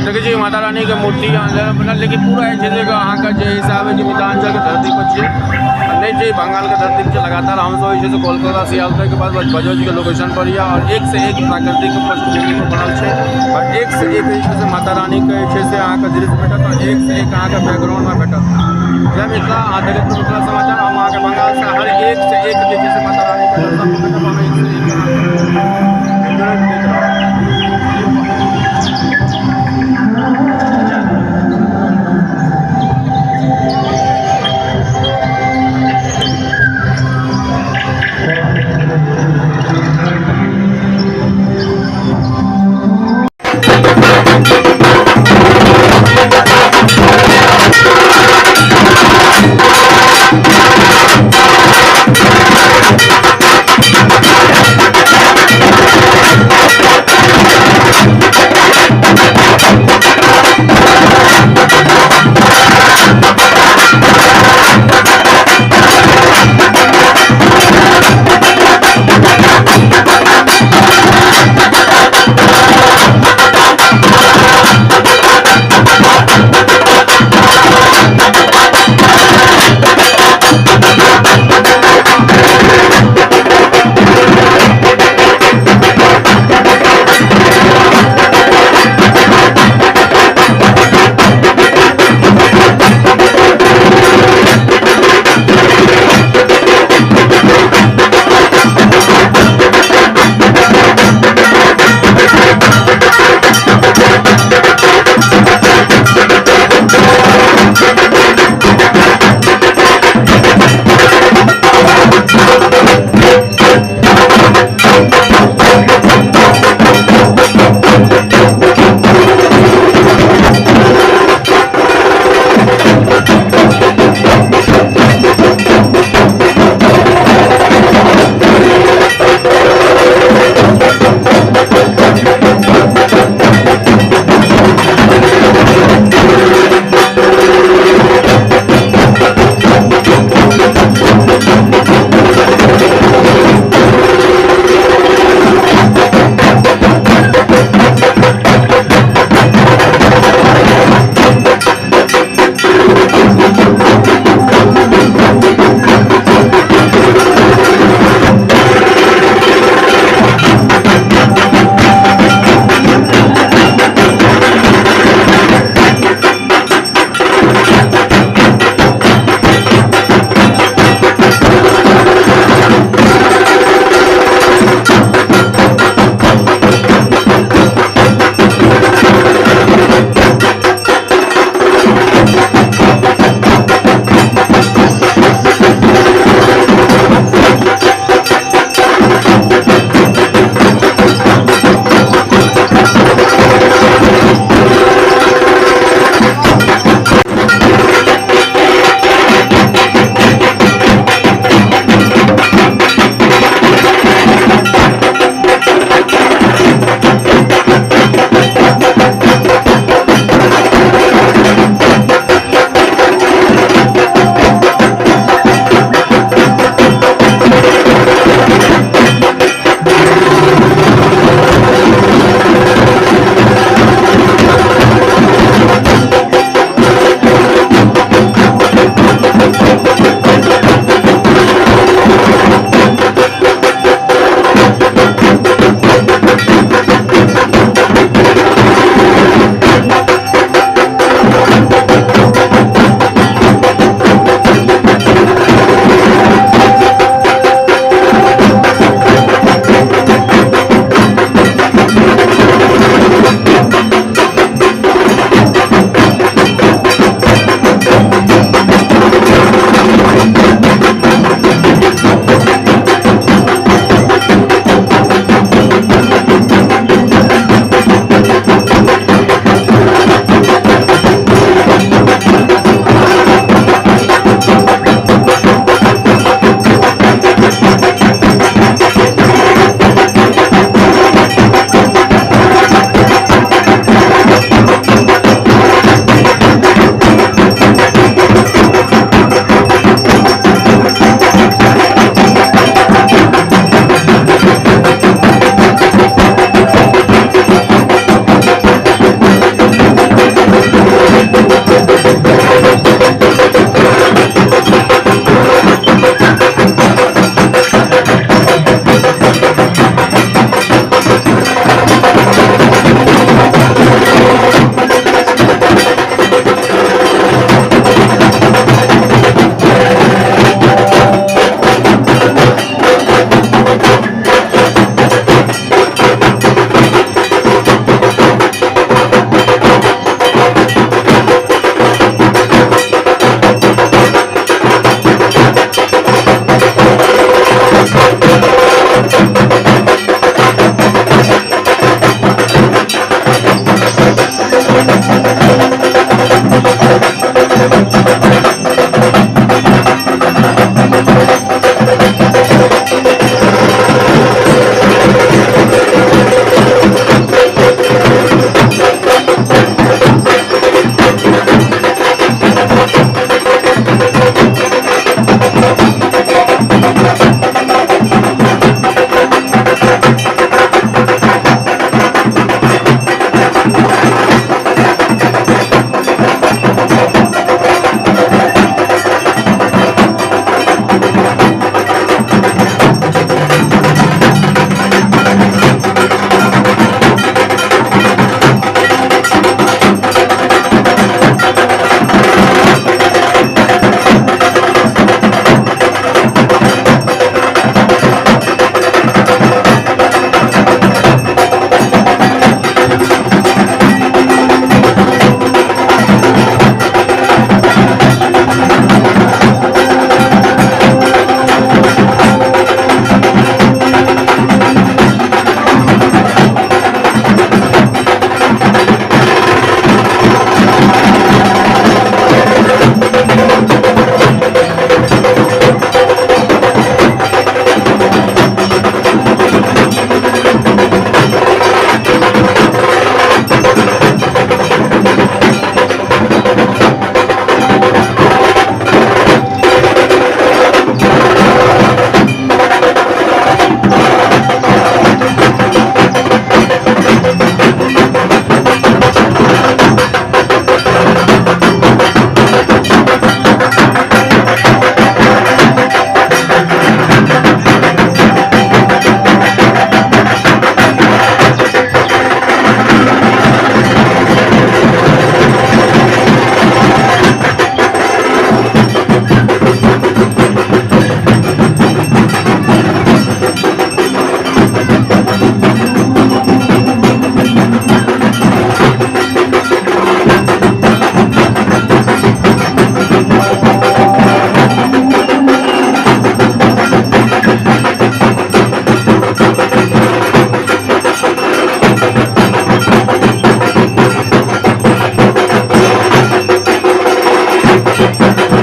देखै छी माता रानीके मूर्ति अन्दर बनल, लेकिन पूरा जे छै से अहाँके जे हिसाब है कि मिथिलाञ्चलके धरती पर छियै, नहि छै बंगालके धरती पर छै। लगातार हमसब जे छै से कोलकाता से आयल ताहिके बाद बजौजीके लोकेशन पर यऽ और एक से एक प्राकृतिक पृष्ठभूमि पर बनल छै और एक से एक जे छै से माता रानीके जे छै से अहाँके दृश्य भेटत और एक से एक अहाँके बैकग्राउंडमे भेटत। जय मिथिला, अहाँ देखैत रहू मिथिला समाचार। हम अहाँके बंगालसँ हर एक से एक जे छै से माता रानीके दर्शन भेटत और एक से एक अहाँके दैत रहब। छै।